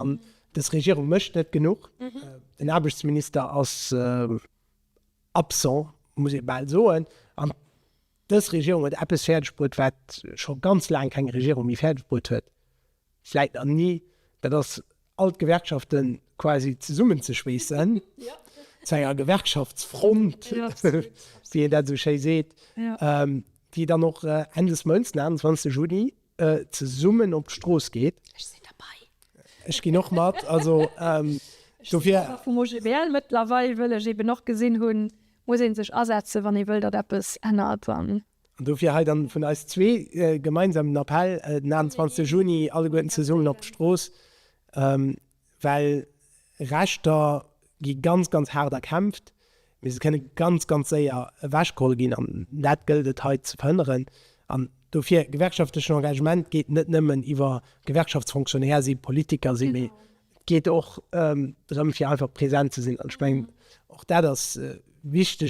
An dës Regierung mécht net genuch. Den Aarbechtsminister ass absent, muss ee bal soen. An dës Regierung huet eppes fäerdeg bruet, wat scho ganz laang keng Regierung méi fäerdeg bruet huet, vläit nach ni, dat ass all d'Gewerkschafte quasi zesummenzeschweessen zu enger Gewerkschaftsfront, wéi een dat esou schéi seet, déi dann och Enn des Mounts, den 28 Juni, zesummen op d'Strooss geet. Ech sinn derbei. Ech ginn och mat. Also dofir. Ech sinn vum OGBL mëttlerweil, wëll ech eben och gesinn hunn, muss ee sech asetzen, wann ee wëll, datt eppes ännert. An dofir hei dann vun eis zwee gemeinsam den Appell, den 28 Juni alleguerten zesummen op d'Strooss, well Rechter gi ganz, ganz haart erkämpft, mee se kënne ganz, ganz séier ewechgeholl ginn. An dat gëllt et hei ze verhënneren. An dofir, gewerkschaftlechen Engagement geet net nëmmen iwwer Gewerkschaftsfonctionnaire sinn, Politiker sinn, mee et geet och drëm, fir einfach present ze sinn. An ech mengen, och dat ass wichteg.